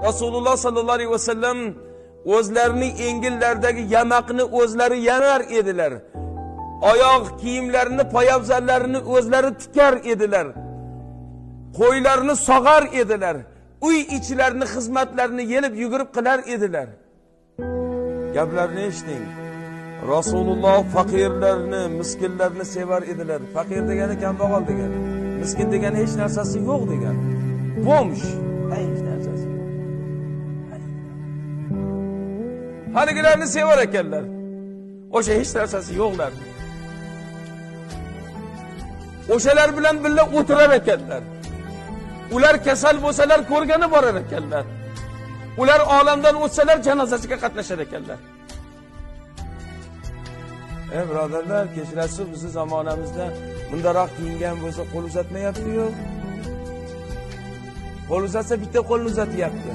Rasululloh sallallohu alayhi vasallam o'zlarining enginlaridagi yamaqni o'zlari yanar edilar. Oyoq kiyimlarini, poyabzallarini o'zlari tikar edilar. Qo'ylarni sog'ar edilar. Uy ichilarini xizmatlarini yelib yugurib qilar edilar. Gaplarni eshiting. Rasululloh faqirlarni, miskinlarni sevar edilar. Faqir degani kambag'al degani, miskin degani hech narsasi yo'q degani. Bomsh, hech narsasi yo'q. Haligilarni sevar ekanlar. O'sha hech narsasi yo'qlar. O'shalar bilan birga o'tirar ekanlar. Ular kasal bo'lsalar ko'rgani borar ekanlar. Ular olamdan o'tsalar janozasiga qatnashar ekanlar. Ey birodarlar, kechirasiz, bizni zamonamizda bundaroq kiyingan bo'lsa qo'l uzatmayapti-yu. Qo'l uzatsa bitta qo'lni uzatyapti.